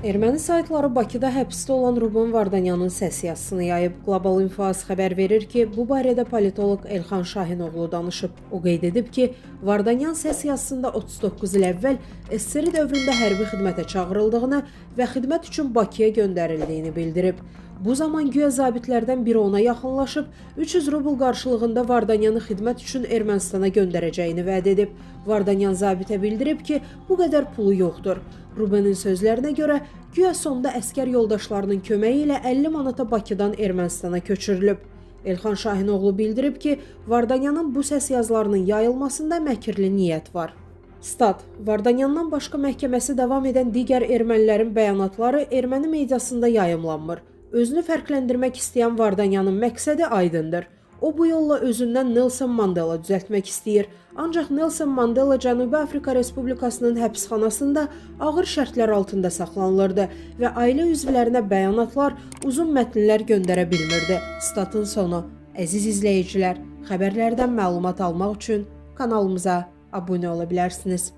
Erməni saytları Bakıda həbsdə olan Ruben Vardanyanın səs yazısını yayıb. Global Info.az xəbər verir ki, bu barədə politoloq Elxan Şahinoğlu danışıb. O qeyd edib ki, Vardanyan səs yazısında 39 il əvvəl SSR dövründə hərbi xidmətə çağırıldığını və xidmət üçün Bakıya göndərildiyini bildirib. Bu zaman güya zabitlərdən biri ona yaxınlaşıb 300 rubl qarşılığında Vardanyanı xidmət üçün Ermənistana göndərəcəyini vəd edib. Vardanyan zabitə bildirib ki, bu qədər pulu yoxdur. Rubenin sözlərinə görə güya sonda əskər yoldaşlarının köməyi ilə 50 manata Bakıdan Ermənistana köçürülüb. Elxan Şahinoğlu bildirib ki, Vardanyanın bu səs yazılarının yayılmasında məkirli niyyət var. Stat: Vardanyandan başqa məhkəməsi davam edən digər ermənilərin bəyanatları erməni mediasında yayımlanmır. Özünü fərqləndirmək istəyən Vardanyanın məqsədi aydındır. O bu yolla özündən Nelson Mandela düzəltmək istəyir. Ancaq Nelson Mandela Cənubi Afrika Respublikasının həbsxanasında ağır şərtlər altında saxlanılırdı və ailə üzvlərinə bəyanatlar, uzun mətnlər göndərə bilmirdi. Statın sonu. Əziz izləyicilər, xəbərlərdən məlumat almaq üçün kanalımıza abunə ola bilərsiniz.